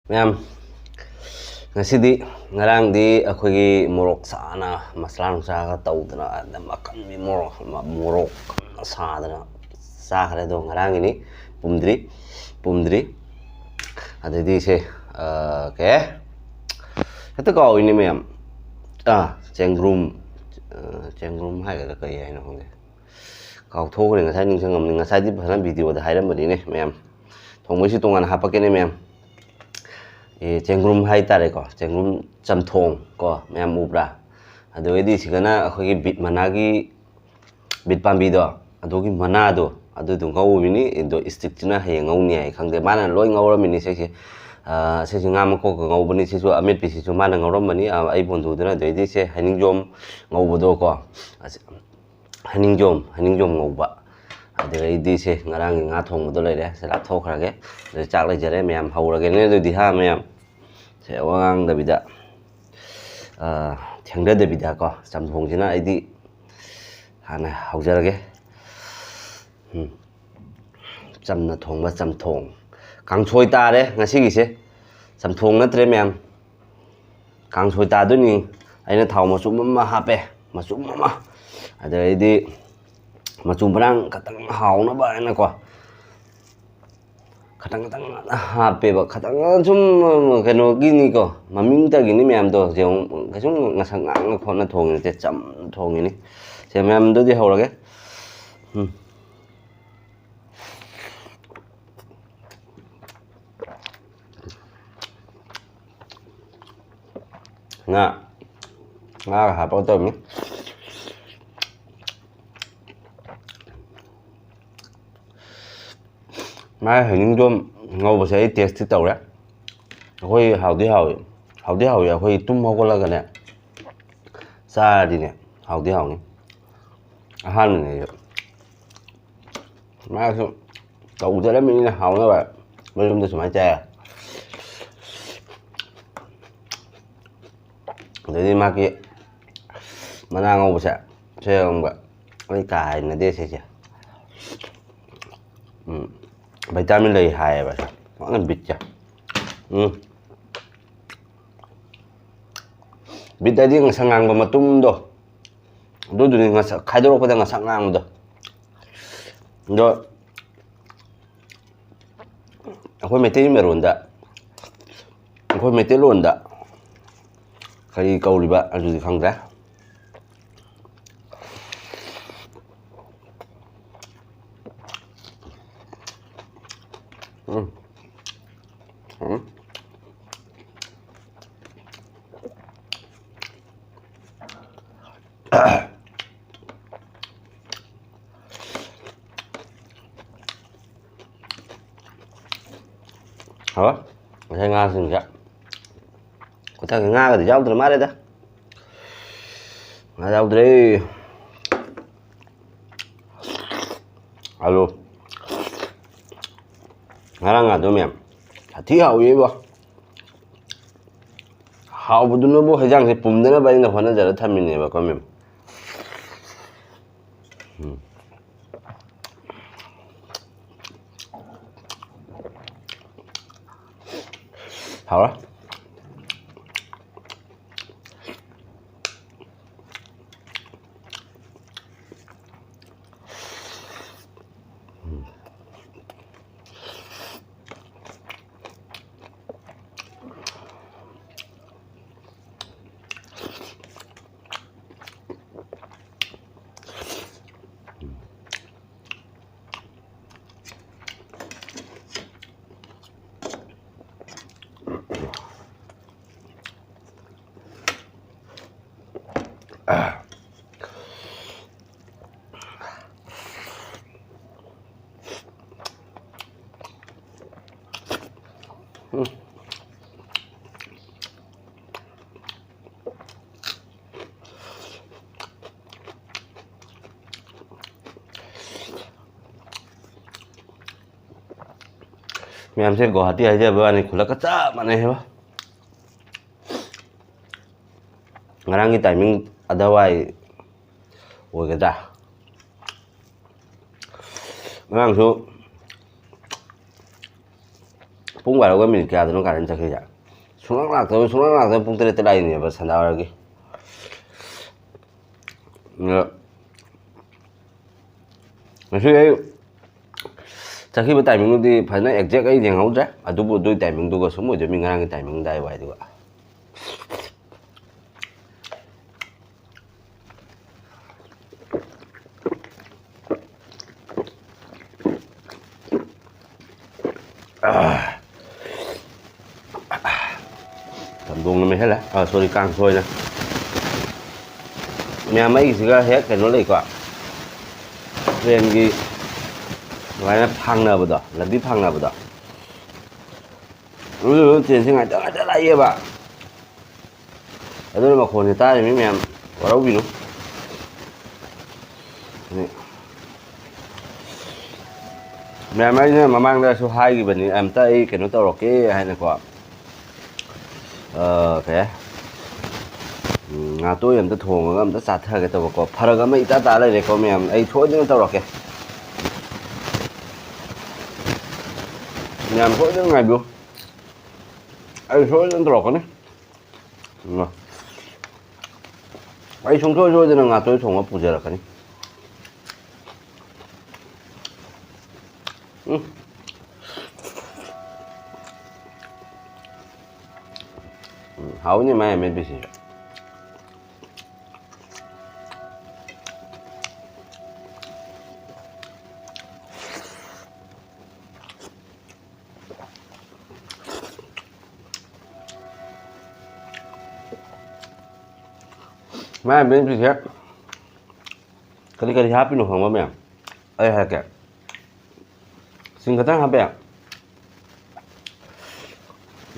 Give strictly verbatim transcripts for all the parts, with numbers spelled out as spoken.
ꯃꯌꯥꯝ, ꯉꯁꯤꯗꯤ, ꯉꯔꯥꯡꯗꯤ ꯑꯩꯈꯣꯏꯒꯤ ꯃꯣꯔꯣꯛ ꯁꯥꯅ ꯃꯁꯂꯥ ꯅꯨꯡꯁꯥꯒ ꯇꯧꯗꯅ, ꯑꯗ ꯃꯈꯟꯒꯤ ꯃꯣꯔꯣꯛ, ꯃꯣꯔꯣꯛ ꯀꯟꯅ ꯁꯥꯗꯅ ꯆꯥꯈ꯭ꯔꯦ꯫ ꯑꯗꯣ ꯉꯔꯥꯡꯒꯤꯅꯤ, ꯄꯨꯝꯗ꯭ꯔꯤ, ꯄꯨꯝꯗ꯭ꯔꯤ꯫ ꯑꯗꯩꯗꯤ ꯁꯦ, ꯑ, ꯀꯩ ꯍꯦꯛꯇ ꯀꯥꯎꯏꯅꯦ ꯃꯌꯥꯝ꯫ ꯑꯥ, ꯆꯦꯡꯒ꯭ꯔꯨꯝ, ꯑ, ꯆꯦꯡꯒ꯭ꯔꯨꯝ ꯍꯥꯏꯒꯗ꯭ꯔꯥ ꯀꯔꯤ ꯍꯥꯏꯅꯣ ꯈꯪꯗꯦ, ꯀꯥꯎꯊꯣꯛꯈ꯭ꯔꯦ꯫ ꯉꯁꯥꯏ ꯅꯤꯡꯁꯤꯡꯉꯝꯅꯤ, ꯉꯁꯥꯏꯗꯤ ꯐꯖꯅ ꯚꯤꯗꯤꯑꯣꯗ ꯍꯥꯏꯔꯝꯕꯅꯤꯅꯦ ꯃꯌꯥꯝ꯫ ꯊꯣꯡꯕꯩꯁꯨ ꯇꯣꯉꯥꯟꯅ ꯍꯥꯞꯄꯛꯀꯦꯅꯦ ꯃꯌꯥꯝ꯫ ꯑꯦ, ꯆꯦꯡꯒ꯭ꯔꯨꯝ ꯍꯥꯏꯇꯥꯔꯦꯀꯣ, ꯆꯦꯡꯒ꯭ꯔꯨꯝ ꯆꯝꯊꯣꯡ ꯀꯣ, ꯃꯌꯥꯝ ꯎꯕ꯭ꯔꯥ? ꯑꯗꯨꯗꯩꯗꯤ ꯁꯤꯗꯅ ꯑꯩꯈꯣꯏꯒꯤ ꯕꯤꯠ ꯃꯅꯥꯒꯤ, ꯕꯤꯠ ꯄꯥꯝꯕꯤꯗꯣ, ꯑꯗꯨꯒꯤ ꯃꯅꯥꯗꯣ, ꯑꯗꯨꯗꯣ ꯉꯧꯕꯤꯅꯤ꯫ ꯑꯗꯣ ꯏꯁꯇꯤꯛꯁꯤꯅ ꯍꯌꯦꯡ ꯉꯧꯅꯤ ꯍꯥꯏ, ꯈꯪꯗꯦ, ꯃꯥꯅ ꯂꯣꯏ ꯉꯧꯔꯝꯃꯤꯅꯤ꯫ ꯁꯤꯁꯦ, ꯑ, ꯁꯤꯁꯦ ꯉꯥ ꯃꯀꯣꯛꯀ ꯉꯧꯕꯅꯤ꯫ ꯁꯤꯁꯨ ꯑꯃꯦꯠꯄꯤꯁꯤꯁꯨ ꯃꯥꯅ ꯉꯧꯔꯝꯕꯅꯤ, ꯑ, ꯑꯩ ꯕꯣꯟꯗꯨꯗꯨꯅ꯫ ꯑꯗꯩꯗꯤ ꯁꯦ ꯍꯩꯅꯤꯡꯖꯣꯝ ꯉꯧꯕꯗꯣ ꯀꯣ, ꯑꯁ, ꯍꯩꯅꯤꯡꯖꯣꯝ, ꯍꯩꯅꯤꯡꯖꯣꯝ ꯉꯧꯕ꯫ ꯑꯗꯨꯗꯩꯗꯤ ꯁꯦ ꯉꯔꯥꯡꯒꯤ ꯉꯥ ꯊꯣꯡꯕꯗꯣ ꯂꯩꯔꯦ, ꯁꯦ ꯂꯥꯞꯊꯣꯛꯈ꯭ꯔꯒꯦ꯫ ꯑꯗꯨ ꯆꯥꯛ ꯂꯩꯖꯔꯦ ꯃꯌꯥꯝ, ꯍꯧꯔꯒꯦꯅꯦ ꯑꯗꯨꯗꯤ ꯍꯥ ꯃꯌꯥꯝ꯫ ꯁꯦ ꯋꯥ ꯉꯥꯡꯗꯕꯤꯗ, ꯑ, ꯊꯦꯡꯊꯗꯕꯤꯗ ꯀꯣ, ꯆꯝꯊꯣꯡꯁꯤꯅ ꯑꯩꯗꯤ ꯍꯥꯟꯅ ꯍꯧꯖꯔꯒꯦ꯫ ꯎꯝ꯫ ꯆꯝꯅ ꯊꯣꯡꯕ ꯆꯝꯊꯣꯡ꯫ ꯀꯥꯡꯁꯣꯏ ꯇꯥꯔꯦ ꯉꯁꯤꯒꯤꯁꯦ꯫ ꯆꯝꯊꯣꯡ ꯅꯠꯇ꯭ꯔꯦ ꯃꯌꯥꯝ, ꯀꯥꯡꯁꯣꯏ ꯇꯥꯗꯣꯏꯅꯤ꯫ ꯑꯩꯅ ꯊꯥꯎ ꯃꯆꯨꯝ ꯑꯃ ꯍꯥꯞꯄꯦ, ꯃꯆꯨꯝ ꯑꯃ꯫ ꯑꯗꯩꯗꯤ ꯃꯆꯨ ꯃꯔꯥꯡ ꯈꯇꯪ ꯍꯥꯎꯅꯕ ꯍꯥꯏꯅꯀꯣ, ꯈꯇꯪ ꯈꯇꯪ ꯍꯥꯞꯄꯦꯕ꯫ ꯈꯇꯪ ꯁꯨꯝ ꯀꯩꯅꯣꯒꯤꯅꯤꯀꯣ, ꯃꯃꯤꯡꯇꯒꯤꯅꯤ ꯃꯌꯥꯝꯗꯣ꯫ ꯌꯦꯡꯉꯨ, ꯀꯩꯁꯨꯝ ꯉꯁꯛ ꯉꯥꯡꯅ ꯈꯣꯠꯅ ꯊꯣꯡꯉꯤ ꯅꯠꯇꯦ, ꯆꯝꯅ ꯊꯣꯡꯉꯤꯅꯤ꯫ ꯁꯦ, ꯃꯌꯥꯝꯗꯨꯗꯤ ꯍꯧꯔꯒꯦ꯫ ꯎꯝ꯫ ꯉꯥ, ꯉꯥꯒ ꯍꯥꯞꯄꯒ ꯇꯧꯔꯤꯅꯤ꯫ ꯃꯥꯏ ꯍꯩꯅꯤꯡꯗꯣ ꯉꯧꯕꯁꯦ ꯑꯩ ꯇꯦꯁꯇꯤ ꯇꯧꯔꯦ꯫ ꯑꯩꯈꯣꯏ ꯍꯥꯎꯗꯤ ꯍꯥꯎꯏ, ꯍꯥꯎꯗꯤ ꯍꯥꯎꯏ꯫ ꯑꯩꯈꯣꯏ ꯇꯨꯝ ꯍꯧꯒꯠꯂꯒꯅꯦ ꯆꯥꯔꯗꯤꯅꯦ ꯍꯥꯎꯗꯤ ꯍꯥꯎꯅꯤ꯫ ꯑꯍꯥꯟꯕꯅꯦ ꯑꯩꯁꯨ꯫ ꯃꯥꯁꯨ ꯇꯧꯖꯔꯝꯃꯤꯅꯤꯅ ꯍꯥꯎꯅꯕ ꯃꯌꯨꯝꯗ ꯁꯨꯃꯥꯏꯅ ꯆꯥꯏ꯫ ꯑꯗꯩꯗꯤ ꯃꯥꯒꯤ ꯃꯅꯥ ꯉꯧꯕꯁꯦ, ꯁꯦ ꯌꯦꯡꯕ, ꯑꯩ ꯀꯥ ꯍꯩꯅꯗꯦ ꯁꯤꯁꯦ꯫ ꯎꯝ, ꯚꯤꯇꯥꯃꯤꯟ ꯂꯩ ꯍꯥꯏꯌꯦꯕ ꯁꯦ, ꯐꯖꯅ ꯕꯤꯠꯁꯦ꯫ ꯎꯝ꯫ ꯕꯤꯠ ꯍꯥꯏꯗꯤ ꯉꯁꯪ ꯉꯥꯡꯕ ꯃꯇꯨꯝꯗꯣ, ꯑꯗꯨꯗꯨꯅꯤ ꯉꯁꯛ ꯈꯥꯏꯗꯣꯔꯛꯄꯗ ꯉꯁꯛ ꯉꯥꯡꯕꯗꯣ꯫ ꯑꯗꯣ ꯑꯩꯈꯣꯏ ꯃꯩꯇꯩ ꯃꯔꯣꯟꯗ, ꯑꯩꯈꯣꯏ ꯃꯩꯇꯩꯂꯣꯟꯗ ꯀꯔꯤ ꯀꯧꯔꯤꯕ ꯑꯗꯨꯗꯤ ꯈꯪꯗ꯭ꯔꯦ꯫ ꯎꯝ꯫ ꯎꯝ꯫ ꯍꯣꯏ, ꯉꯁꯥꯏ ꯉꯥꯁꯤꯡꯁꯦ ꯈꯨꯊꯛꯀꯤ ꯉꯥꯒꯗꯤ ꯌꯥꯎꯗ꯭ꯔ ꯃꯥꯜꯂꯦꯗ꯫ ꯉꯥ ꯌꯥꯎꯗ꯭ꯔꯦ꯫ ꯑꯂꯨ꯫ ꯉꯔꯥꯡ ꯉꯥꯗꯣ ꯃꯌꯥꯝ ꯁꯥꯊꯤ ꯍꯥꯎꯋꯦꯕꯣ꯫ ꯍꯥꯎꯕꯗꯨꯅꯕꯨ ꯍꯦꯟꯖꯥꯡꯁꯦ ꯄꯨꯝꯗꯅꯕ ꯑꯩꯅ ꯍꯣꯠꯅꯖꯔ ꯊꯝꯃꯤꯅꯦꯕꯀꯣ ꯃꯦꯝ꯫ ꯎꯝ꯫ ꯍꯥꯎꯔꯦ꯫ ꯃꯌꯥꯝꯁꯦ ꯒꯨꯋꯥꯍꯥꯇꯤ ꯍꯥꯏꯖꯕ ꯋꯥꯅꯤ, ꯈꯨꯜꯂꯛꯀ ꯆꯞ ꯃꯥꯟꯅꯩ ꯍꯥꯏꯕ꯫ ꯉꯔꯥꯡꯒꯤ ꯇꯥꯏꯃꯤꯡ ꯑꯗꯨꯋꯥꯏ ꯑꯣꯏꯒꯗ꯭ꯔꯥ? ꯉꯔꯥꯡꯁꯨ ꯄꯨꯡ ꯕꯥꯔꯣꯒ ꯃꯤꯅꯤꯠ ꯀꯌꯥꯗꯅꯣ ꯀꯥꯔꯟ ꯆꯠꯈ꯭ꯔꯤꯁꯦ? ꯁꯨꯡꯂꯥꯛ ꯂꯥꯛꯇꯕ, ꯁꯨꯡꯂꯥꯛ ꯂꯥꯛꯇꯕ, ꯄꯨꯡ ꯇꯔꯦꯠꯇ ꯂꯥꯛꯏꯅꯦꯕ ꯁꯟꯗꯥꯋꯥꯏꯔꯒꯤ꯫ ꯑꯗꯣ ꯉꯁꯤ ꯑꯩ ꯆꯠꯈꯤꯕ ꯇꯥꯏꯃꯤꯡꯗꯨꯗꯤ ꯐꯖꯅ ꯑꯦꯛꯖꯦꯛ ꯑꯩ ꯌꯦꯡꯍꯧꯗ꯭ꯔꯦ, ꯑꯗꯨꯕꯨ ꯑꯗꯨꯒꯤ ꯇꯥꯏꯃꯤꯡꯗꯨꯒ ꯁꯨꯝ ꯑꯣꯏꯗꯣꯏꯃꯤ, ꯉꯔꯥꯡꯒꯤ ꯇꯥꯏꯃꯤꯡ ꯑꯗꯨꯋꯥꯏꯗꯨꯒ꯫ ꯆꯝꯊꯣꯡꯅ ꯃꯦꯠꯁꯜꯂꯦ꯫ ꯑꯥ, ꯁꯣꯔꯤ, ꯀꯥꯡꯁꯣꯏꯅ꯫ ꯃꯌꯥꯝ, ꯑꯩꯒꯤꯁꯤꯒ ꯍꯦꯛ ꯀꯩꯅꯣ ꯂꯩꯀꯣ, ꯇ꯭ꯔꯦꯟꯒꯤ ꯑꯗꯨꯃꯥꯏꯅ ꯐꯥꯡꯅꯕꯗꯣ, ꯂꯝꯕꯤ ꯐꯥꯡꯅꯕꯗꯣ, ꯑꯗꯨꯗꯨꯅ ꯇ꯭ꯔꯦꯟꯁꯦ ꯉꯥꯏꯇ ꯉꯥꯏꯇ ꯂꯥꯛꯏꯑꯕ꯫ ꯑꯗꯨꯅ ꯃꯈꯣꯟꯁꯦ ꯇꯥꯔꯤꯕ ꯃꯤ ꯃꯌꯥꯝ ꯋꯥꯔꯧꯕꯤꯅꯨ꯫ ꯃꯌꯥꯝ, ꯑꯩꯅ ꯃꯃꯥꯡꯗꯁꯨ ꯍꯥꯏꯈꯤꯕꯅꯤ, ꯑꯝꯇ ꯑꯩ ꯀꯩꯅꯣ ꯇꯧꯔꯛꯀꯦ ꯍꯥꯏꯅꯀꯣ꯫ ꯑ, ꯀꯩ ꯍꯥꯏ? ꯎꯝ, ꯉꯥꯇꯣꯏ ꯑꯝꯇ ꯊꯣꯡꯉꯒ ꯑꯝꯇ ꯆꯥꯊꯒꯦ ꯇꯧꯕꯀꯣ꯫ ꯐꯔꯛ ꯑꯃ ꯏꯇꯥ ꯇꯥ ꯂꯩꯔꯦꯀꯣ ꯃꯌꯥꯝ, ꯑꯩ ꯁꯣꯏꯗꯅ ꯇꯧꯔꯛꯀꯦ꯫ ꯃꯌꯥꯝ ꯁꯣꯏꯗꯅ ꯉꯥꯏꯕꯤꯌꯨ, ꯑꯩ ꯁꯣꯏꯗꯅ ꯇꯧꯔꯛꯀꯅꯤ꯫ ꯎꯝ꯫ ꯑꯩ ꯁꯨꯡꯁꯣꯏ ꯁꯣꯏꯗꯅ ꯉꯥꯇꯣꯏ ꯊꯣꯡꯕ ꯄꯨꯖꯔꯛꯀꯅꯤ꯫ ꯎꯝ꯫ ꯎꯝ, ꯍꯥꯎꯅꯤ ꯃꯥꯏ ꯑꯃꯦꯠꯄꯁꯤꯁꯨ꯫ ꯃꯥꯏ ꯑꯃꯦꯠꯄꯁꯦ ꯀꯔꯤ ꯀꯔꯤ ꯍꯥꯞꯄꯤꯅꯣ ꯈꯪꯕ ꯃꯌꯥꯝ? ꯑꯩ ꯍꯥꯏꯔꯛꯀꯦ꯫ ꯁꯤꯡ ꯈꯛꯇꯪ ꯍꯥꯞꯄꯦ꯫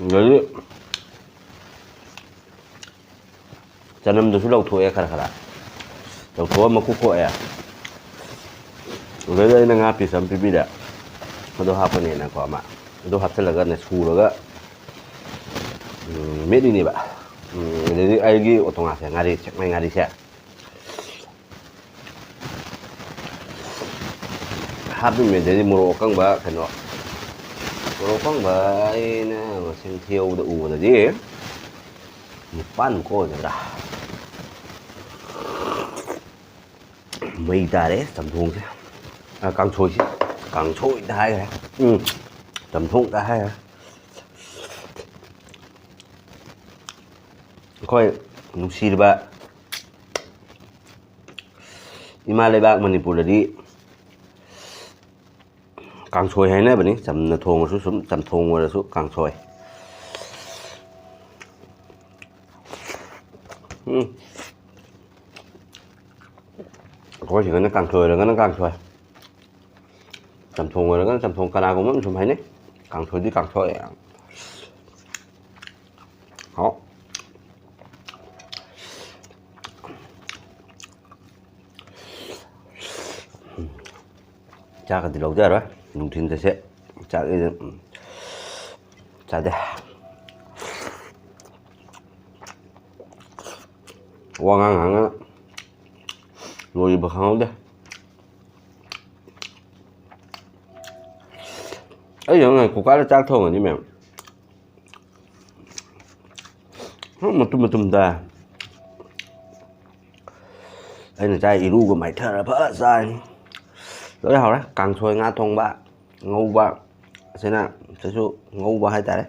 ꯑꯗꯒꯤ ꯆꯅꯝꯗꯨꯁꯨ ꯂꯧꯊꯣꯛꯑꯦ ꯈꯔ ꯈꯔ꯫ ꯂꯧꯊꯣꯛꯑ ꯃꯀꯨ ꯈꯣꯛꯑꯦ꯫ ꯑꯗꯩꯗ ꯑꯩꯅ ꯉꯥ ꯄꯤꯁ ꯑꯃ ꯄꯤꯕꯤꯔꯦ꯫ ꯑꯗꯨ ꯍꯥꯞꯄꯅꯦꯅꯀꯣ ꯑꯃ꯫ ꯑꯗꯨ ꯍꯥꯞꯆꯤꯜꯂꯒꯅꯦ ꯁꯨꯔꯒ, ꯎꯝ, ꯃꯦꯠꯂꯤꯅꯦꯕ꯫ ꯎꯝ, ꯑꯗꯩꯗꯤ ꯑꯩꯒꯤ ꯑꯣꯇꯣꯉꯥꯁꯦ, ꯉꯥꯔꯤ, ꯁꯦꯛꯃꯥꯏ ꯉꯥꯔꯤꯁꯦ꯫ ꯍꯥꯞꯄꯤꯃꯦ꯫ ꯑꯗꯩꯗꯤ ꯃꯣꯔꯣꯛ ꯑꯀꯪꯕ ꯀꯩꯅꯣ ꯃꯣꯔꯣꯛ ꯑꯀꯪꯕ ꯑꯩꯅ ꯃꯁꯤꯡ ꯊꯤꯍꯧꯕꯗ ꯎꯕꯗꯗꯤ ꯅꯤꯄꯥꯟꯃꯨꯛꯀ ꯑꯣꯏꯒꯗ꯭ꯔꯥ? ꯃꯩ ꯇꯥꯔꯦ ꯆꯝꯊꯣꯡꯁꯦ꯫ ꯑ, ꯀꯥꯡꯁꯣꯏꯁꯦ꯫ ꯀꯥꯡꯁꯣꯏꯗ ꯍꯥꯏꯈ꯭ꯔꯦ꯫ ꯎꯝ, ꯆꯝꯊꯣꯡꯗ ꯍꯥꯏꯈ꯭ꯔꯦ꯫ ꯑꯩꯈꯣꯏ ꯅꯨꯡꯁꯤꯔꯕ ꯏꯃꯥ ꯂꯩꯕꯥꯛ ꯃꯅꯤꯄꯨꯔꯗꯗꯤ ꯀꯥꯡꯁꯣꯏ ꯍꯥꯏꯅꯕꯅꯤ꯫ ꯆꯝꯅ ꯊꯣꯡꯉꯁꯨ ꯁꯨꯝ ꯆꯝꯊꯣꯡ ꯑꯣꯏꯔꯁꯨ ꯀꯥꯡꯁꯣꯏ꯫ ꯎꯝ꯫ ꯑꯩꯈꯣꯏ ꯁꯤꯗꯅ ꯀꯥꯡꯁꯣꯏ ꯑꯣꯏꯔꯒꯅ ꯀꯥꯡꯁꯣꯏ, ꯆꯝꯊꯣꯡ ꯑꯣꯏꯔꯒꯅ ꯆꯝꯊꯣꯡ, ꯀꯅꯥꯒꯨꯝꯕ ꯑꯃ ꯁꯨꯝ ꯍꯥꯏꯅꯩ, ꯀꯥꯡꯁꯣꯏꯗꯤ ꯀꯥꯡꯁꯣꯏ꯫ ꯍꯥꯎ꯫ ꯆꯥꯛꯀꯗꯤ ꯂꯧꯗ ꯌꯥꯔꯣꯏ꯫ ꯅꯨꯡꯊꯤꯟꯗꯁꯦ ꯆꯥꯛ ꯆꯥꯗꯦ꯫ ꯋꯥ ꯉꯥꯡ ꯉꯥꯡꯉ ꯂꯣꯏꯈꯤꯕ ꯈꯪꯍꯧꯗꯦ꯫ ꯑꯩ ꯌꯦꯡꯉꯣ, ꯀꯨꯀꯔꯗ ꯆꯥꯛ ꯊꯣꯡꯉꯅꯤ ꯃꯌꯥꯝ꯫ ꯍꯨꯝ, ꯃꯇꯨꯝ ꯃꯇꯨꯝ ꯇꯥꯏ꯫ ꯑꯩꯅ ꯆꯥꯏ ꯏꯔꯨꯒ ꯃꯥꯏꯊꯔ ꯐꯖ ꯆꯥꯏ꯫ ꯂꯣꯏ ꯍꯥꯎꯔꯦ꯫ ꯀꯥꯡꯁꯣꯏ, ꯉꯥ ꯊꯣꯡꯕ, ꯉꯧꯕ, ꯑꯁꯤꯅ ꯁꯤꯁꯨ ꯉꯧꯕ ꯍꯥꯏꯇꯥꯔꯦ꯫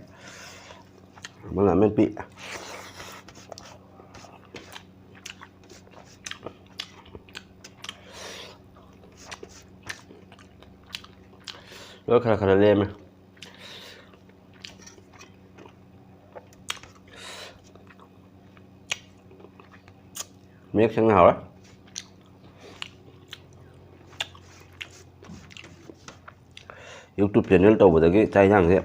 ꯑꯃꯅ ꯑꯃꯦꯠꯄꯤ꯫ ꯂꯣꯏ ꯈꯔ ꯈꯔ ꯂꯦꯝꯃꯦ꯫ ꯃꯌꯦꯛ ꯁꯦꯡꯅ ꯍꯥꯎꯔꯦ꯫ YouTube channel ꯇꯧꯕꯗꯒꯤ ꯆꯥꯛ ꯏꯟꯁꯥꯡꯁꯦ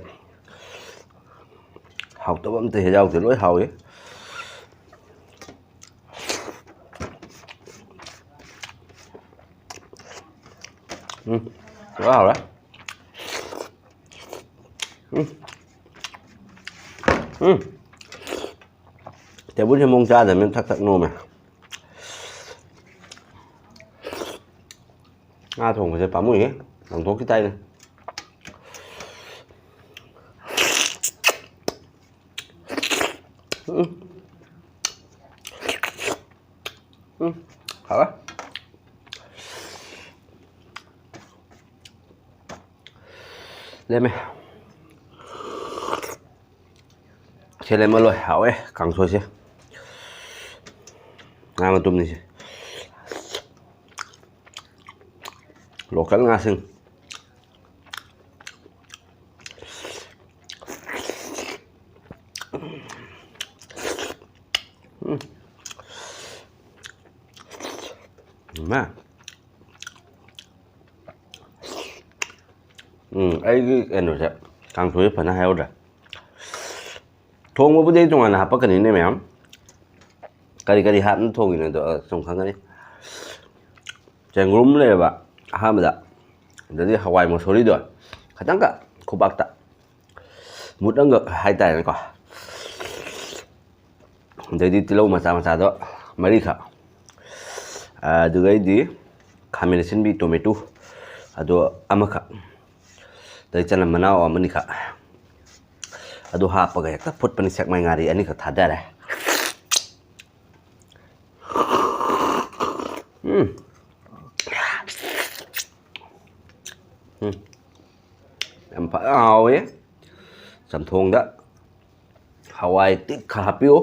ꯍꯥꯎꯇꯕ ꯑꯝꯇ ꯍꯦꯛ ꯌꯥꯎꯗꯦ, ꯂꯣꯏ ꯍꯥꯎꯏ꯫ ꯎꯝ, ꯂꯣꯏ ꯍꯥꯎꯔꯦ꯫ ꯎꯝ꯫ ꯎꯝ꯫ ꯇꯦꯕꯜꯁꯦ ꯃꯑꯣꯡ ꯆꯥꯗꯕꯅꯤꯅ ꯊꯛ ꯊꯛ ꯅꯣꯝꯃꯦ꯫ ꯉꯥ ꯊꯣꯡꯕꯁꯦ ꯄꯥꯝꯃꯨꯏꯍꯦ, ꯂꯪꯊꯣꯛꯈꯤ ꯇꯥꯏꯅꯦ꯫ ꯎꯝ꯫ ꯎꯝ꯫ ꯍꯥꯎꯋꯦ꯫ ꯂꯦꯝꯃꯦ꯫ ꯁꯦ ꯂꯦꯝꯃ ꯂꯣꯏ꯫ ꯍꯥꯎꯋꯦ ꯀꯥꯡꯁꯣꯏꯁꯦ꯫ ꯉꯥ ꯃꯇꯨꯝꯅꯤꯁꯦ꯫ ꯂꯣꯀꯦꯜ ꯉꯥꯁꯤꯡ꯫ ꯎꯝ꯫ ꯃꯥ꯫ ꯎꯝ, ꯑꯩꯒꯤ ꯀꯩꯅꯣꯁꯦ, ꯀꯥꯡꯁꯣꯏꯁꯦ ꯐꯖꯅ ꯍꯥꯏꯍꯧꯗ꯭ꯔꯦ꯫ ꯊꯣꯡꯕꯕꯨꯗꯤ ꯑꯩ ꯇꯣꯉꯥꯟꯅ ꯍꯥꯄꯛꯀꯅꯤꯅꯦ ꯃꯌꯥꯝ꯫ ꯀꯔꯤ ꯀꯔꯤ ꯍꯥꯞꯅ ꯊꯣꯡꯉꯤꯅꯣꯗꯣ, ꯑ, ꯁꯨꯝ ꯈꯪꯒꯅꯤ꯫ ꯆꯦꯡꯒ꯭ꯔꯨꯝ ꯂꯩꯔꯕ ꯑꯍꯥꯟꯕꯗ, ꯑꯗꯩꯗꯤ ꯍꯋꯥꯏ ꯃꯨꯁꯣꯔꯤꯗꯣ ꯈꯇꯪꯒ ꯈꯨꯕꯥꯛꯇ ꯃꯨꯠ ꯑꯃꯒ ꯍꯥꯏꯇꯥꯔꯦꯅꯦꯀꯣ꯫ ꯑꯗꯩꯗꯤ ꯇꯤꯜꯍꯧ ꯃꯆꯥ ꯃꯆꯥꯗꯣ ꯃꯔꯤꯈꯛ, ꯑꯗꯨꯗꯩꯗꯤ ꯈꯥꯃꯦꯟ ꯑꯁꯤꯟꯕꯤ, ꯇꯣꯃꯦꯇꯣ, ꯑꯗꯣ ꯑꯃꯈꯛ, ꯑꯗꯩ ꯆꯅꯝ ꯃꯅꯥꯎ ꯑꯃꯅꯤꯈꯛ, ꯑꯗꯨ ꯍꯥꯞꯄꯒ ꯍꯦꯛꯇ ꯐꯨꯠꯄꯅꯤ꯫ ꯁꯦꯛꯃꯥꯏ ꯉꯥꯔꯤ ꯑꯅꯤꯈꯛ ꯊꯥꯗꯔꯦ꯫ ꯎꯝ꯫ ꯎꯝ꯫ ꯌꯥꯝ ꯐꯖꯅ ꯍꯥꯎꯋꯤ꯫ ꯆꯝꯊꯣꯡꯗ ꯍꯋꯥꯏ ꯇꯤꯛꯈ ꯍꯥꯞꯄꯤꯌꯨ꯫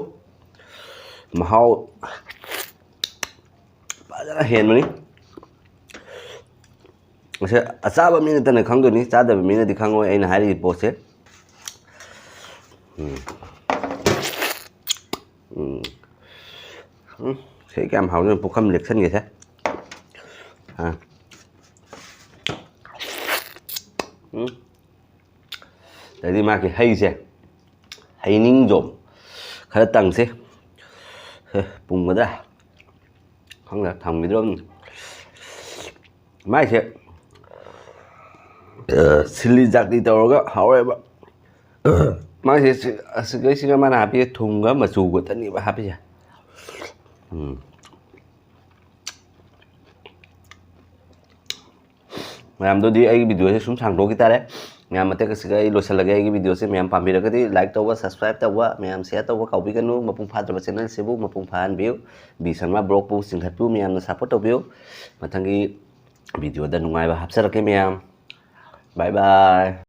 ꯃꯍꯥꯎ ꯐꯖꯅ ꯍꯦꯟꯕꯅꯤ꯫ ꯃꯁꯤ ꯑꯆꯥꯕ ꯃꯤ ꯅꯠꯇꯅ ꯈꯪꯗꯣꯏꯅꯤ, ꯆꯥꯗꯕ ꯃꯤꯅꯗꯤ ꯈꯪꯉꯣꯏ ꯑꯩꯅ ꯍꯥꯏꯔꯤꯕ ꯄꯣꯠꯁꯦ꯫ ꯎꯝ꯫ ꯎꯝ꯫ ꯎꯝ꯫ ꯁꯤ ꯀꯌꯥꯝ ꯍꯥꯎꯗꯣꯏꯅꯣ, ꯄꯨꯈꯝ ꯂꯦꯛꯁꯟꯒꯦꯁꯦ꯫ ꯑꯥ꯫ ꯎꯝ꯫ ꯑꯗꯩꯗꯤ ꯃꯥꯒꯤ ꯍꯩꯁꯦ, ꯍꯩꯅꯤꯡꯖꯣꯝ ꯈꯔ ꯇꯪꯁꯦ꯫ ꯍꯦ, ꯄꯨꯝꯒꯗ꯭ꯔꯥ? ꯈꯪꯗ꯭ꯔꯦ, ꯊꯝꯈꯤꯗ꯭ꯔꯣꯕꯅꯤ꯫ ꯃꯥꯏꯁꯦ, ꯑ, ꯁꯤꯜꯂꯤ ꯖꯥꯛꯇꯤ ꯇꯧꯔꯒ ꯍꯥꯎꯋꯦꯕ꯫ ꯃꯥꯏꯁꯦ ꯁꯤ-, ꯑꯁꯤꯗꯩꯁꯤꯒ ꯃꯥꯅ ꯍꯥꯞꯄꯤꯁꯦ ꯊꯨꯝꯒ ꯃꯆꯨ ꯈꯛꯇꯅꯦꯕ ꯍꯥꯞꯄꯤꯁꯦ꯫ ꯎꯝ꯫ ꯃꯌꯥꯝꯗꯨꯗꯤ ꯑꯩꯒꯤ ꯚꯤꯗꯤꯑꯣꯁꯦ ꯁꯨꯝ ꯁꯥꯡꯗꯣꯛꯈꯤ ꯇꯥꯔꯦ꯫ ꯃꯌꯥꯝ, ꯃꯇꯦꯛ ꯑꯁꯤꯒ ꯑꯩ ꯂꯣꯏꯁꯤꯜꯂꯒꯦ ꯑꯩꯒꯤ video ꯁꯦ꯫ ꯃꯌꯥꯝ ꯄꯥꯝꯕꯤꯔꯒꯗꯤ like ꯇꯧꯕ, subscribe ꯇꯧꯕ, ꯃꯌꯥꯝ share ꯇꯧꯕ ꯀꯥꯎꯕꯤꯒꯅꯨ꯫ ꯃꯄꯨꯡ ꯐꯥꯗ꯭ꯔꯕ channel ꯁꯤꯕꯨ ꯃꯄꯨꯡ ꯐꯥꯍꯟꯕꯤꯌꯨ꯫ ꯕꯤ ꯁꯔꯃ vlog ꯄꯨ ꯆꯤꯡꯈꯠꯄꯤꯌꯨ, ꯃꯌꯥꯝꯅ support ꯇꯧꯕꯤꯌꯨ꯫ ꯃꯊꯪꯒꯤ video ꯗ ꯅꯨꯡꯉꯥꯏꯕ ꯍꯥꯞꯆꯔꯛꯀꯦ ꯃꯌꯥꯝ꯫ Bye bye꯫